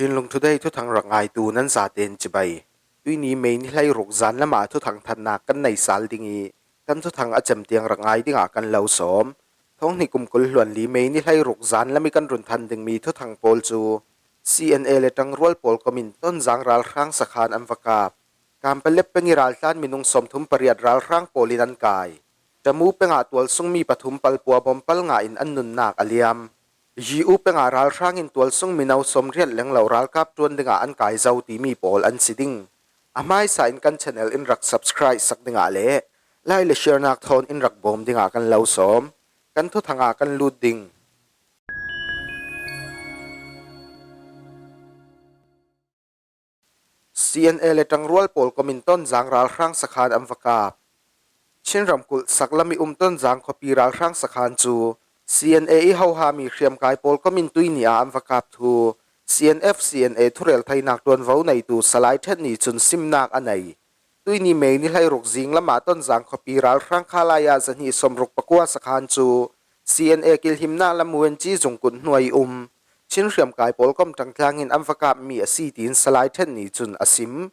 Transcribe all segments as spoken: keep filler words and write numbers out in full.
Chinlung Today thuthang rak ngaitu nan zaten chibai. Tuini May ni hleiruk zan lama thuthang thannak kan nei sal ding i, kan thuthang a cem tiang rak ngai dingah kan lo sawm. Thawng hnih kum kul hluan li May ni hleiruk zan lami kan run than dingmi thuthang pawl cu C N A le ṭangrual pawl komin Tonzang ralhrang sakhan an va kap. Kampalep peng i raltlan minung sawmthum pariat ralhrang pawl in an kai. Tamu pengah tualsungmi pathum palpua bawm pal nga in an nunnak a liam. Yi-u pengah ralhrang in tualsung mino sawmriat lenglo ralkap ṭuan dingah an kai zo timi pawl an si ding. A hmaisa in kan channel in rak subscribe sak dingah le like le share nak thawn in rak bawm dingah kan lo sawm. Kan thuthangah kan lut ding. C N A le ṭangrual pawl komin Tonzang ralhrang sakhan an va kap. Chin ramkulh saklam i um Tonzang khuapi ralhrang sakhan cu C N A i hohami hriamkai pawl komin tuini ah an va kap thu C N F C N A thurel theinak ṭuanvo neitu Salai Ṭhet Ni cun simnak a nei. Tuini May ni hleiruk zing lamah Tonzang khuapi ralhrang khalaya zahnih sawmruk pakua sakhan cu C N A kilhimnak lam U N G zungkut hnuai um Chin hriamkai pawl kom ṭangtlang in an va kapmi a si, tiin Salai Ṭhet Ni cun a sim.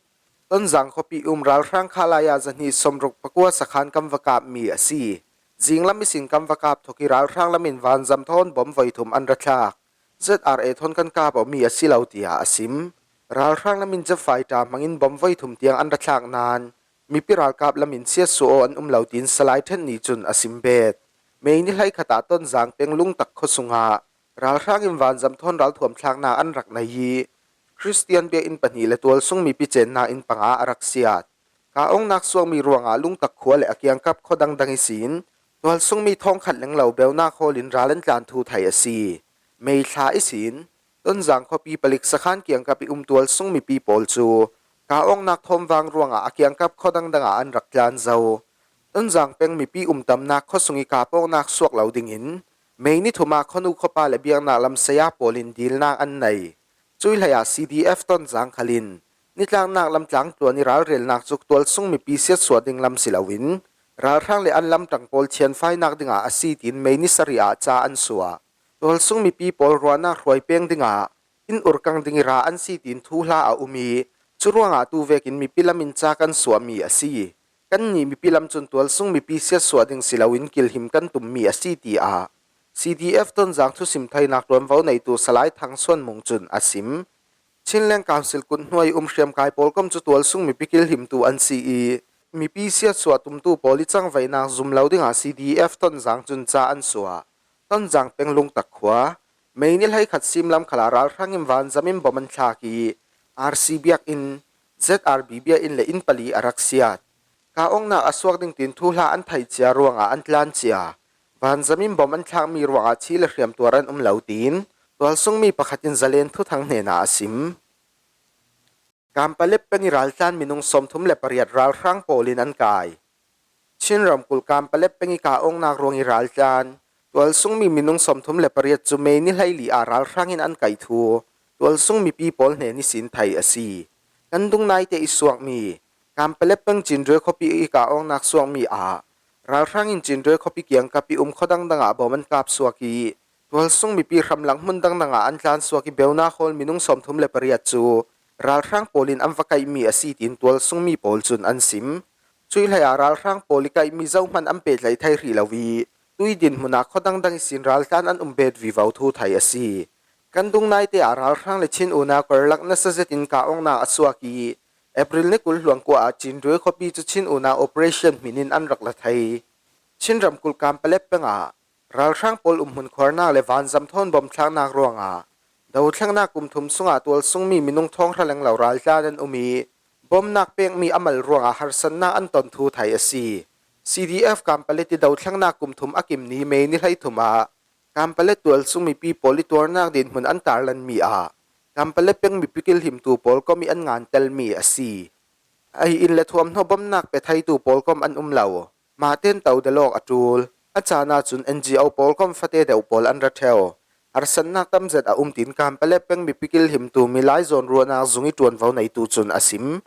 Tonzang khuapi um ralhrang khalaya zahnih sawmruk pakua sakhan kan va kapmi a si. Zinglam ihsin kan va kap thawk i ralhrang lamin vanzam thawn bawm voi thum an ra thlak. Z R A thawn kan kap awmi a si lo, tiah a sim. Ralhrang lamin Z fighter hmangin bawm voi thum tiang an ra thlak nain mipi ralkap lamin siatsuah aw an um lo, tiin Salai Ṭhet Ni cun a sim bet. May ni hleikhat ah Tonzang peng Lungtak khua sungah ralhrang in vanzam thawn ralthuam thlaknak an rak nei i, Kristian biakinn pahnih le tualsung mipi cennak inn panga a rak siat. Ka awngnak suakmi ruangah Lungtak khua le a kiangkap khua dangdang ihsin tualsungmi thawngkhat lenglo beunak hawl in ral an tlan thu thei a si. May thla ihsin Tonzang khuapi palik sakhan kiangkap i um tualsung mipi pawl cu ka awngnak thawmvang ruangah a kiangkap khua dangdangah an rak tlan zo. Tonzang peng mipi umtamnak khua sung i ka awngnak suak lo dingin May ni thum ah khuanu khuapa le biaknak lam saya pawl in dilnak an nei. Cui hleiah C D F Tonzang khal in nitlaknak lam tlangtluan i ralrelnak cu tualsung mipi siatsuah ding lam si loin ralhrang le an lamṭang pawl thianfainak dingah a si, tiin May ni sarih ah ca an suah. Tualsung mipi pawl ruahnak hruai peng dingah inn urkang ding i ra an si, tiin thuhla a um i, cu ruangah tu vekin mipi lam in ca kan suahmi a si. Kannih mipi lam cun tualsung mipi siatsuah ding si loin kilhim kan tummi a si, tiah C D F Tonzang thusim theinak ṭuanvo neitu Salai Thang Suan Mung cun a sim. Chinland Council kut hnuai um hriamkai pawl kom cu tualsung mipi kilhimtu an si i, mipi siatsuah tumtu pawl i cangvaihnak zum lo dingah C D F Tonzang cun ca an suah. Tonzang peng Lungtak khua May ni hleikhat simlam khalah ralhrang in vanzam in bawm an thlak i, R C biakinn, Z R B biakinn le inn pali a rak siat. Ka awngnak a suak ding tiin thuhla an theih cia ruangah an tlan cia. Vanzam in bawm an thlakmi ruangah thi le hriam tuar an um lo, tiin tualsungmi pakhat in Zalen thuthang hnenah a sim. Kampalep peng i raltlan minung sawmthum le pariat ralhrang pawl in an kai. Chin ramkulh Kampalep peng i ka awngnak ruang i raltlan tualsungmi minung sawmthum le pariat cu May ni hleili ah ralhrang in an kaih thu tualsung mipi pawl hnen ihsin thei a si. Kan dung naite i suakmi Kampalep peng Cindre khuapi i ka awngnak suakmi ah ralhrang in Cindre khuapi kiangkap i um khua dangdang ah bawm an kap suak i, tualsung mipi hramlak hmun dangdang ah an tlan suak i, beunak hawl minung sawmthum le pariat cu ralhrang pawl in an va kaihmi a si, tiin tualsungmi pawl cun an sim. Cui hleiah ralhrang pawl i kaihmi zohman an pehtlaih thei rih lo i, tui dinhmun ah khua dangdang ihsin raltlan an um bet vivo thu thei a si. Kan dung naite ah ralhrang le Chin unau karlak nasa zetin ka awngnak a suak i, April ni kul hluan kua ah Cindre khuapi cu Chin unau operation hmin in an rak la thei. Chin ramkulh Kampalep peng ah ralhrang pawl umhmun khuarnak le vanzam thawn bawm thlaknak ruangah dothlengnak kum thum sungah tualsungmi minung thawng hra lenglo raltlan an um i, bawmnak pekmi a mal ruangah harsatnak an ton thu thei a si. C D F Kampalep i dothlengnak kum thum a kim ni May ni hleithum ah Kampalep tualsung mipi pawl i tuarnak dinhmun an tarlanmi ah Kampalep peng mipi kilhimtu pawl kom i an ngan telmi a si. Ei in le thuamhnaw bawmnak pe theitu pawl kom an um lo. Mah ten to dal awk a ṭul. A caan ahcun N G O pawl kom fate deuh pawl an ra ṭheu. Harsatnak tam zet a um, tiin Kampalep peng mipi kilhimtu milai zawn ruahnak zung i ṭuanvo neitu cun a sim.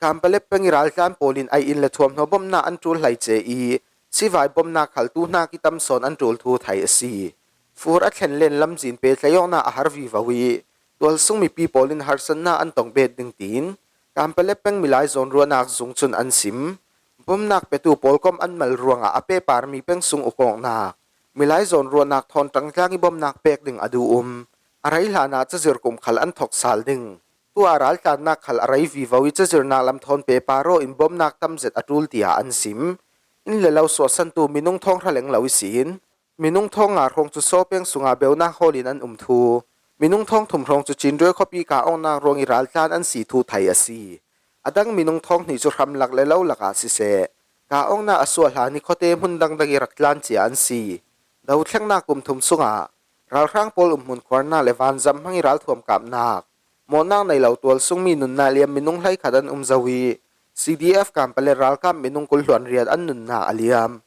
Kampalep peng i raltlan pawl in ei in le thuamhnaw bawmnak an ṭul hleice i, sivai bawmnak khal tuhnak i tam sawn an ṭul thu thei a si. Fur a thlen len lamzin pehtlaih awknak a har vivo i, Tualsung mipi pawlin harsatna an tawng bet ding tiin Kampalep peng milai zawn ruahnak zung cun an sim. Bawmnak petu pawlkom an mal ruangah a pehparmi peng sung ukawknak, milai zawn ruahnak thawn ṭangtlang i bawmnak pek ding a duh um. A rei hlanah cazir kum khal an thok sal ding. Tuah raltlannak khal a rei vivo i cazirnak lam thawn pehpar aw in bawmnak tam zet a ṭul tiah an sim. Inn le lo suahsantu minung thawng hra lenglo ihsin minung thawng nga hrawng cu sawpeng sungah beunak hawlin an um thu, minung thawng thum hrawng cu Cinduai khuapi kah awknak ruang i raltlan an si thu thei a si. A dang minung thawng hnih cu hramlak le lo lakah siseh, kah awknak a suah hlan i khuate hmun dangdang i rak tlan cia an si. Dothlengnak kum thum sungah ralhrang pawl umhmun khuarnak le vanzam hmang i ralthuam kapnak, mawhnak nei lo tualsungmi nunnak liam minung hleikhat an um zo i C D F Kampalep ralkap minung kul hluan riat an nunnak a liam.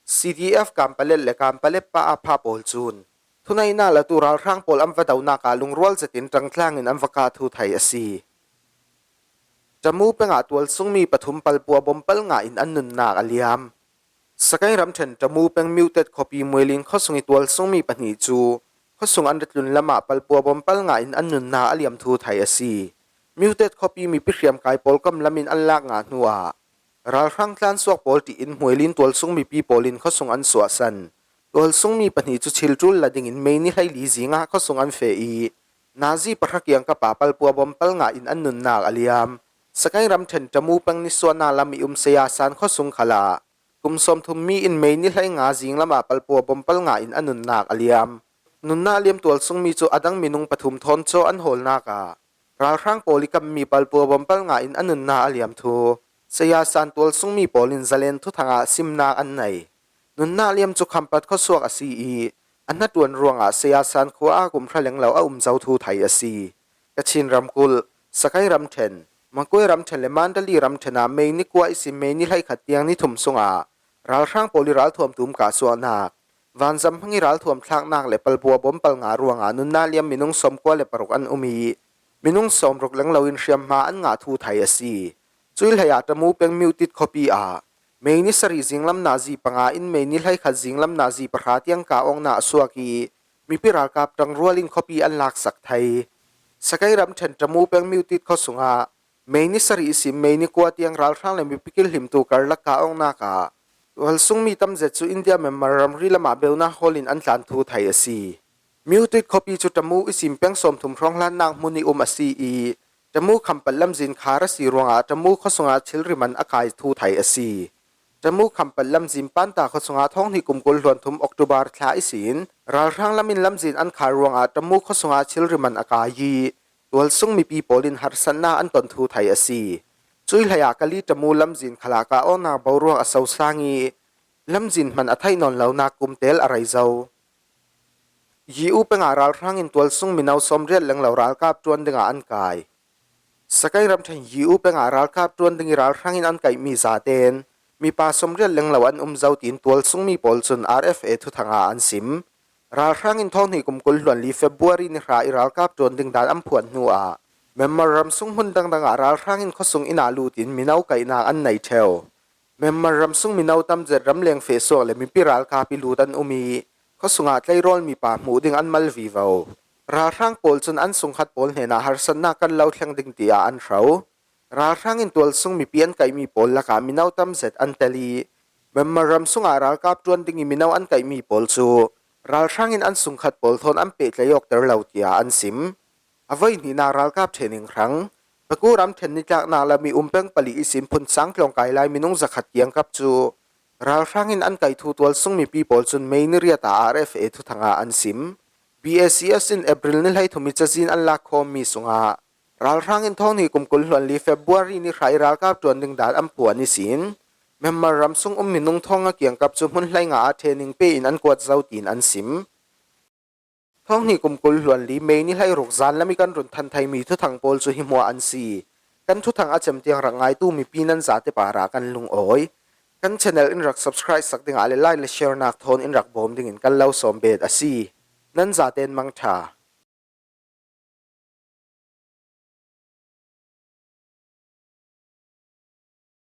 C D F Kampalep le Kampalep pa a pha pawl cun thuneihnak latu ralhrang pawl an va donak ah lungrual zetin ṭangtlang in an va kah thu thei a si. Tamu pengah tualsungmi pathum palpua bawm pal ngah in an nunnak a liam. Sakai ramṭhen Tamu peng Mutet khuapi Muilin khuasung i tualsungmi pahnih cu khuasung an rat tlun lamah palpua bawm pal ngah in an nunnak a liam thu thei a si. Mutet khuapi mipi hriamkai pawlkom lamin an lak ngah hnuah ralhrang tlansuak pawl ṭihin Muilin tualsung mipi pawlin khuasung an suahsan. Tualsungmi pahnih cu thil ṭul la dingin Mei ni hleili zingah khuasung an feh i nazi pahra kiangkap ah palpua bawm pal ngah in an nunnak a liam. Sakai ramṭhen Tamu peng nisuahnak lam i um Saya San khuasung khalah kum sawmthum mi in Mei ni hleinga zing lamah palpua bawm pal ngah in a nunnak a liam. Nunnak liam tualsungmi cu a dang minung pathum thawn caw an hawlnak ah ralhrang pawl i kammi palpua bawm pal ngah in a nunnak a liam thu Saya San tualsungmi pawl in Zalen thuthang ah simnak an nei. Nunnak liam cu Khampat khuasuak a si i a hnaṭuan ruangah Saya San khua ah kum hra lenglo a um zo thu thei a si. Kachin ramkulh, Sakai ramṭhen, Magway ramṭhen le Mandali ramṭhen ah Mei ni kua ihsin Mei ni hleikhat tiang ni thum sungah ralhrang pawl i ralthuam tum kah suahnak, vanzam hmang i ralthuam thlaknak le palpua bawm pal ngah ruangah nunnak liam minung sawmkua le paruk an um i minung sawmruk lenglo in hriamhma an ngah thu thei a si. Cui hleiah Tamu peng Mutit khuapi ah Mei ni sarih zinglam nazi panga in Mei ni hleikhat zinglam nazi pahra tiang kah awknak a suak i mipi ralkap ṭangrual in khuapi an laksak thei. Sakai ramṭhen Tamu peng Mutit khuasung ah Mei ni sarih ihsin Mei ni kua tiang ralhrang le mipi kilhimtu karlak kah awknak ah tualsungmi tam zet cu India Myanmar ramri lamah beunak hawlin an tlan thu thei a si. Mutit khuapi cu Tamu ihsin peng sawmthum hrawng hlannak hmun i um a si i Tamu Khampat lamzin khar a si ruangah Tamu khuasung ah thilri man a kai thu thei a si. Tamu Khampat lamzin Panta khuasung ah thawng hnih kum kul hluan thum October thla ihsin ralhrang lamin lamzin an khar ruangah Tamu khuasung ah thilri man a kai i tualsung mipi pawl in harsatnak an ton thu thei a si. Cui hleiah Kali Tamu lamzin khalah kah awknak boruak a sosang i lamzin hman a theih nawn lonak kum tel a rei zo. Yiu pengah ralhrang in tualsung mino sawmriat lenglo ralkap ṭuan dingah an kai. Sakai ramṭhen Yiu pengah ralkap ṭuan ding i ralhrang in an kaihmi zaten mipa sawmriat lenglo an um zo tiin tualsungmi pawl cun R F A thuthang ah an sim. Ralhrang in thawng hnih kum kul hluan li February ni hra i ralkap ṭuan ding dan an phuan hnuah Myanmar ramsung hmun dangdang ah ralhrang in khuasung inn ah lutin mino kaihnak an nei ṭheu. Myanmar ramsung mino tam zet ramleng feh suak le mipi ralkap i lut an um i khuasung ah tleirawl mipa hmuh ding an mal vivo. Ralhrang pawl cun an sungkhat pawl hnenah harsatnak kan lo thleng ding tiah an hro. Ralhrang in tualsung mipi an kaihmi pawl lakah mino tam zet an tel i Myanmar ramsung ah ralkap ṭuan ding i mino an kaihmi pawl cu ralhrang in an sungkhat pawl thawn an pehtlai awkter lo tiah an sim. A voihnihnak ralkap training hrang Paku ramṭhen nitlaknak lam i um peng pali ihsin phun sang tlawng kai lai minung zakhat kiangkap cu ralhrang in an kaih thu tualsung mipi pawl cun Mei ni riat ah R F A thuthang ah an sim. B A C S in April ni hleithum i cazin an lakkhawmmi sungah ralhrang in thawng hnih kum kul hluan li February ni hra i ralkap ṭuan ding dan an phuan ihsin Myanmar ramsung um minung thawng a kiangkap cu hmun hleinga ah training pe in an kuat zo tiin an sim. Thawng hnih kum kul hluan li Mei ni hleiruk zanlam i kan run than theimi thuthang pawl cu hi hmuah an si. Kan thuthang a cem tiang rak ngaitu mipi nan zate parah kan lungawi. Kan channel in rak subscribe sak dingah le like le share nak thawn in rak bawm dingin kan lo sawm bet a si. Nan zaten mangṭha.